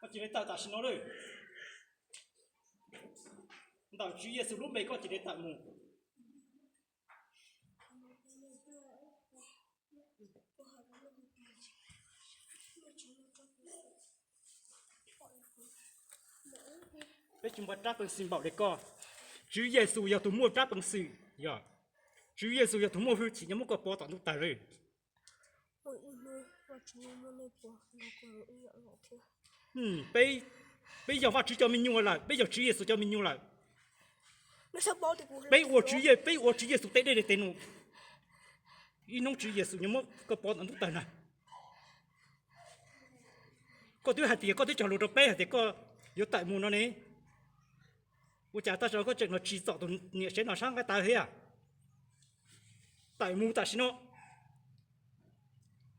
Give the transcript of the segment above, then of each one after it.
Koj cia li tawm tam sim no lawm. Ntawm Tswv Yexus lub npe koj cia li tawm mus. Peb tsis muaj rab peev xwm npaum li koj. Tswv Yexus yog tus muaj rab peev xwm, yog Tswv Yexus yog tus muaj hwj chim nyob muab koj pov tom ntuj tawg lawm. Peb yog Vajtswv cov me nyuam lawm, peb yog Tswv Yexus cov me nyuam lawm. Peb ua Tswv Ye, peb ua Tswv Yexus tej dej tej num. Ib hnub Tswv Yexus nyob muab koj pov tom ntuj tawg na. Koj twb hais tias koj twb cog lus rau peb hais tias koj yuav tawm mus no ne. Ua cas tab sis koj tseem los tsim txom tus niam tsev no sab nqaij tawv thiab? Tawm mus tam sim no.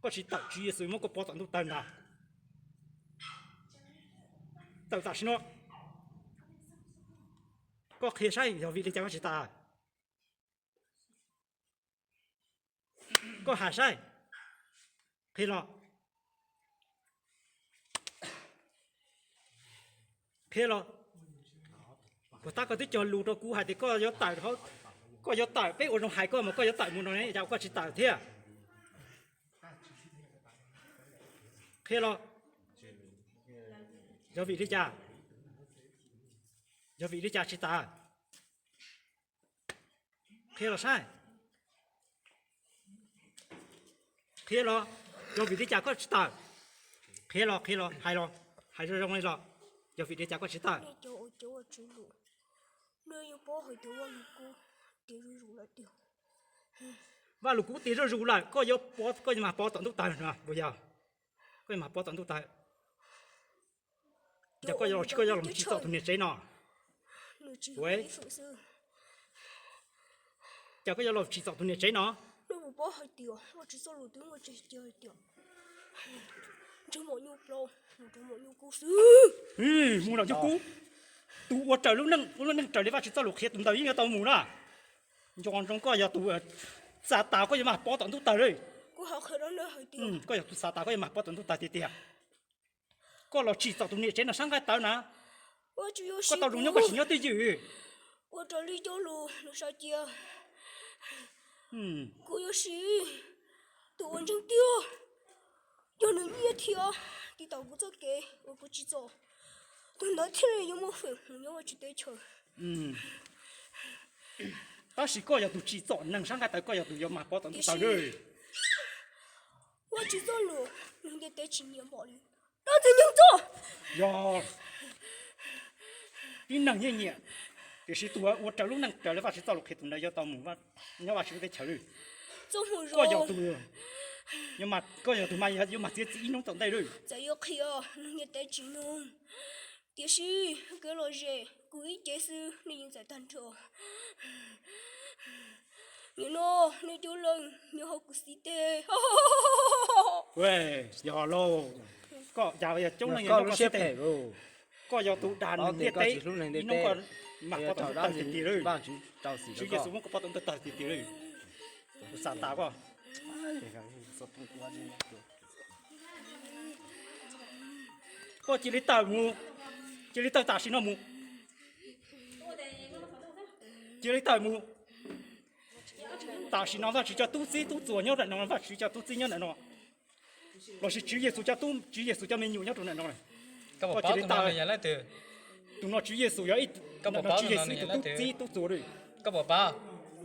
Koj tsis tawm Tswv Yexus muab koj pov tom ntuj tawg ntag. Tawm tam sim no. Koj qhia saib yog vim li cas koj tsis tawm. Koj hais saib. Qhia los. Qhia los. Puas tab koj twb cog lus rau kuv hais tias koj yuav tawm, koj yuav tawm, peb ua zoo hais koj mas koj yuav tawm mus no ne, cas koj tsis tawm thiab? Qhia los. Yog vim li cas? Yog vim li cas tsis tawm? Qhia los saib. Qhia los, yog vim li cas koj tsis tawm? Qhia los, qhia los, hais los, hais zoo zoo li los, yog vim li cas koj tsis tawm? Vaj Lus Kub tias zuj zus lawm, koj yuav pov, koj yuav mas pov tom ntuj tawg no puas yog? Koj yuav mas pov tom ntuj tawg. Cas koj yuav los tsis, koj yuav los tsim txom tus niam tsev no? Cas koj yuav los tsim txom tus niam tsev no? Mus los nyuj kub. Tus ua raws lub neej, lub neej raws li Vajtswv txoj lus qhia tus ntawd yeej yuav tau mus na. Nco ntsoov koj yog tus Xatas, koj yuav mas pov tom ntuj tawg li. Koj yog tus Xatas, koj yuav mas pov tom ntuj tawg tiag tiag. Koj los tsim txom tus niam tsev no sab nqaij tawv na. Koj tau zoo nyob koj tsis nyob twj ywm. Ua raws li cov lus nws sau cia. Kuv yuav siv tus uas ntseeg tiag, yog nws nyiaj thiab tiv tauj kuv txoj kev uas kuv tsim txom, tus ntawd thiaj li yuav muaj feem mus nyob Vajtswv teb chaws. Tab sis koj yog tus tsim txom neeg sab nqaij tawv, koj yog tus yuav mas pov tom ntuj tawg. Vajtswv txoj lus nws ntiaj teb tsis nyiam npaum li dab ntxwg nyoog txoj. Yog tib neeg yeej nyiam, tiam sis tus ua raws lub neej raws li Vajtswv txoj lus qhia tus ntawd yuav tau mus nyob Vajtswv teb chaws li. Koj yog tus, koj yog tus mas yuav mas txiav txim ib hnub tom ntej li. Txawm yuav qhia nws ntiaj teb tsis mloog, tiam sis kev lom zem kuv ib ce xwb nej yeej txais tag nrho. Nim no nej coob leej nyob hauv kuv xib teg. Yog lauj, koj cas yog coob leej nyob hauv xib teg. Koj yog tus dag neeg ntiaj teb, ib hnub koj mas pov tom ntuj tawg tiag tiag li. Tswv Yexus muab koj pov tom ntuj tawg tiag tiag li. Tus Xatas koj. Koj cia li tawm mus, cia li tawm tam sim no mus. Cia li tawm mus. Tam sim no Vajtswv cov tub txib tub txuas nyob ntawm no, Vajtswv cov tub txib nyob ntawm no, lossis Tswv Yexus cov tub, Tswv Yexus cov me nyuam nyob rau ntawm no. Koj cia li tawm. Tus no Tswv Yexus yog ib, Tswv Yexus tus tub txib tub txuas li.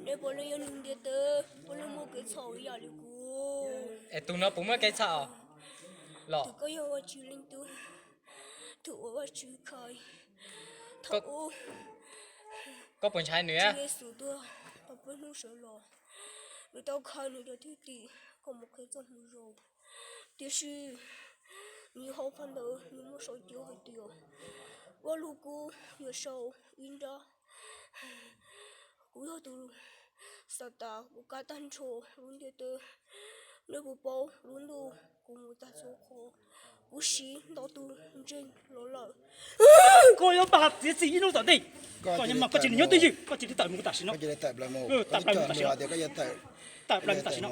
Puav leej yog nws ntiaj teb, puav leej muaj kev txhaum ib yam li kuv. Es tus no puas muaj kev txhaum los? Tus koj yog Vajtswv leej tub, tus uas Vajtswv khaws thaum ub. Koj puas ntshai nws? Tswv Yexus tuag tau peb hnub sawv los, nws tau khaws nws cov thwj tim kom mus qhia txoj moo zoo. Tiam sis nws hauv phau ntawv nws muaj sau cia hais tias, Vaj Lug Kub yuav sau ib nrab. Kuv yog tus Xatas uas kav tag nrho lub ntiaj teb. Nej puas paub lub ntuj kuv mus tag txhua qhov, kuv siv ntau tus ntseeg los lawm. Koj yuav mas txiav txim ib hnub tom ntej. Koj yuav mas, koj cia li nyob twj ywm, koj cia li tawm mus tam sim no. Tawm plaws mus tam sim no. Tawm plaws mus tam sim no.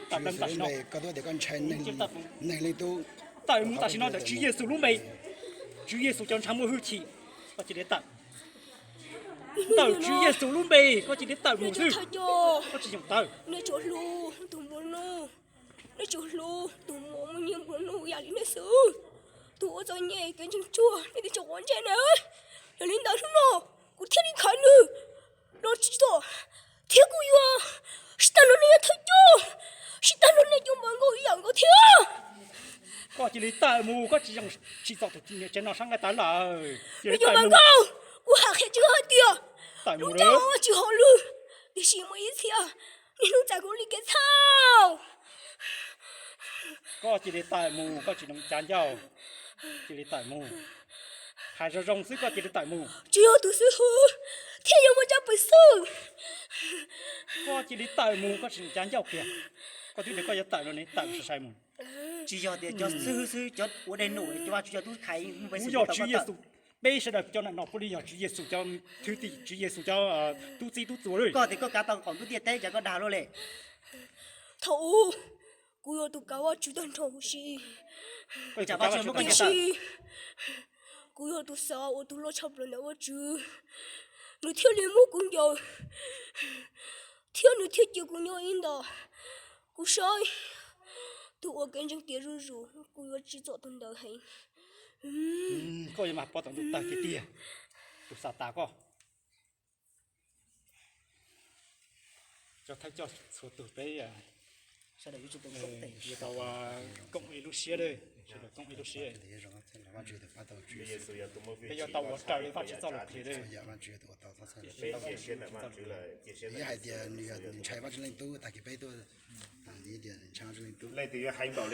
Tawm plaws mus tam sim no. Tawm mus tam sim no ntawm Tswv Yexus lub npe. Tswv Yexus cov ntshav muaj hwj chim, koj cia li tawm. Ntawm Tswv Yexus lub npe koj cia li tawm mus xwb. Koj tsis yoog tawv. Nej tsuas hlub tus nplua nuj, nej tsuas hlub tus muam muaj nyiaj nplua nuj yam li nej xwb. Tus ua txom nyem kev ntseeg tsuag nej twb tsis quav ntsej na. Yog li ntawd hnub no kuv thiaj li khaws nws los tsim txom, thiab kuv yuav sib tag nrho nej cov thawj coj, sib tag nrho nej cov npawg nkauj ib yam nkaus thiab. Koj cia li tawm mus, koj tsis yoog tsim txom tus niam tsev no sab nqaij tawv lawm. Cov npawg nkauj, kuv hais qhia rau koj hais tias lub caij tsis haum lwm, tiam sis muaj ib txhia niaj hnub txais kuv li kev txhaum. Koj cia li tawm mus, koj tsis zoo cav ncauj. Cia li tawm mus. Hais zoo zoo xwb, koj cia li tawm mus. Tsuas yog tus xib hwb thiaj yuav muaj tsab pwg xwb. Koj cia li tawm mus, koj tsis zoo cav ncauj kiag. Koj twb tias koj yuav tawm no ne, tawm sai sai mus. Tsis yog tias cov xib hwb xwb, cov ua dej num, cov Vajtswv cov tub khaiv, kuv yog Tswv Yexus, peb sawv daws cov nam no puav leej yog Tswv Yexus cov thwj tim, Tswv Yexus cov tub txib tub txuas li. Koj tias koj kav tau qaum ntuj ntiaj teb, cas koj dag luaj li? Thaum ub kuv yog tus kav Vajtswv tag nrho huv si, tiam sis kuv yog tus xav ua tus loj tshaj plaws ntawm Vajtswv, nws thiaj li muab kuv ncaws, thiab nws thiaj cia kuv nyob ib nta. Kuv saib tus uas kev ntseeg tiav zuj zus, kuv yuav tsim txom tus ntawd heev. Koj yuav mas pov tau ntuj tawg tiag tiag, tus Xatas koj. Cov thawj coj txhua tus peb yuav tau koom ib lub siab, sawv daws koom ib lub siab. Peb yuav tau ua raws li Vajtswv txoj lus qhia. Hais tias nws ntshai Vajtswv leej tub, tag kis peb tuaj tias ntshai Vajtswv leej tub. Leej twg yuav hais npaum li